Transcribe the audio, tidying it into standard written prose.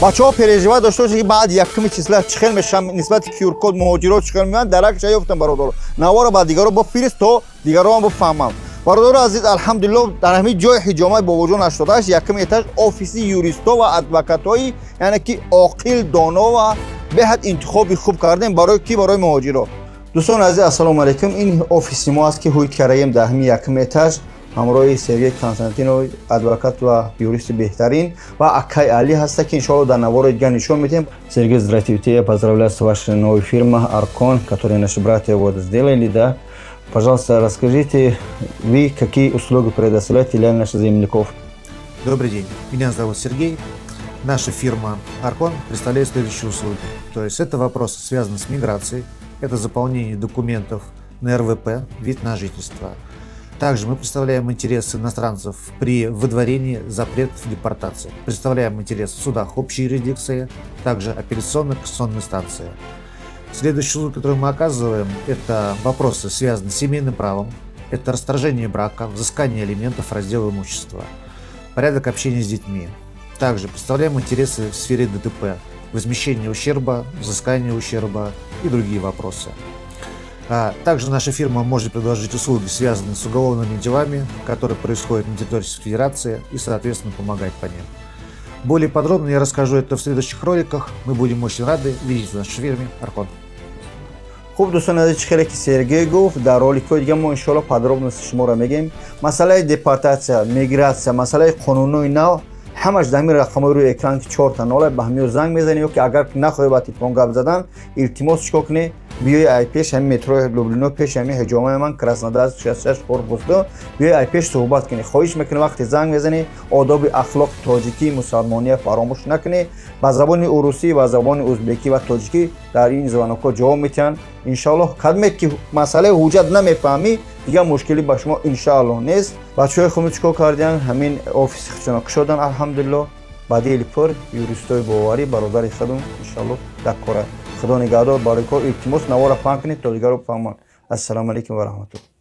Бачаҳо переживать дошта бошед, ки баъд якуми числа чӣ хел мешавам, нисбати QR-код муҳоҷирот чӣ хел меоянд, даракша ёфтам. Бародаро, навора ба дигаро бифирист, то дигароам бифаҳмам. Бародаро азиз, алҳамдулилло, дар ҳамин ҷои ҳиҷомаи Бобоҷон 88, якум этаж, офиси юристо ва адвокатҳои, яъне ки оқил, доно ва беҳад интихоби хуб кардем. Барои ки? Барои муҳоҷиро. Дӯстони азиз, ассалому алайкум. Ин офиси мо аст, ки ҳуйт кардаем дар ҳамин якум этаж, ҳамроҳи Сергей Константинов, адвокат ва юристи беҳтарин, ва акай Али ҳаста, ки иншоалло дар навори дигар нишон медиҳем. Сергей, здравствуйте, я поздравляю с вашей новой фирмой «Аркон», которую наши братья вот сделали, да. Пожалуйста, расскажите, вы какие услуги предоставляете для наших земляков? Добрый день, меня зовут Сергей. Наша фирма «Аркон» представляет следующие услуги. То есть это вопросы, связанные с миграцией, это заполнение документов на РВП, вид на жительство. Также мы представляем интересы иностранцев при выдворении запретов депортации. Представляем интересы в судах общей юрисдикции, также апелляционной, кассационной инстанции. Следующая услуга, которую мы оказываем, это вопросы, связанные с семейным правом, это расторжение брака, взыскание алиментов, раздел имущества, порядок общения с детьми. Также представляем интересы в сфере ДТП, возмещение ущерба, взыскание ущерба и другие вопросы. Также наша фирма может предложить услуги, связанные с уголовными делами, которые происходят на территории Российской Федерации, и, соответственно, помогать по ним. Более подробно я расскажу это в следующих роликах. Мы будем очень рады видеть в нашей фирме «Аркон». Хуб, дӯстони азиз, чӣ хеле ки Сергей гуфт, дар роликҳои дига мо иншоалло подробности шуморо мегӯем. Масъалаи депортатсия, мигратсия, масъалаи қонунҳои нав, ҳамаш дар ҳамин рақамҳои рӯи экран, ки чорта нола, ба ҳамиё занг мезанӣ, ё ки агар нахоҳӣ ба телефон гап задан, илтимос, чикор кунӣ? Биёи ай пеш ҳамин метрои Люблино, пеши ҳамин ҳиҷомаи ман, Краснодар 66, корпус 2, биёи ай пеш суҳбат кунӣ. Хоҳиш мекунӣ, вақте занг мезанӣ, одоби ахлоқи тоҷикӣ, мусалмония фаромӯш накунӣ. Ба забони урусӣ ва забони узбекӣ ва тоҷикӣ дар ин звонокҳо ҷавоб медиҳанд, иншоаллоҳ. Кадме ки масъалаи ҳуҷҷат намефаҳмӣ, дигар мушкилӣ ба шумо иншоаллоҳ нест. Бачаҳои худмо чӣ кор кардиянд? Ҳамин офиси худшона кушоданд, алҳамдулилло, ба дили пур, юристои боварӣ, бародари худум иншоаллоҳ дар кора. Худо нигаҳдор. Барои кор, илтимос, навора паҳн кунед, то дигаро фаҳманд. Ассалому алайкум ва раҳматулло.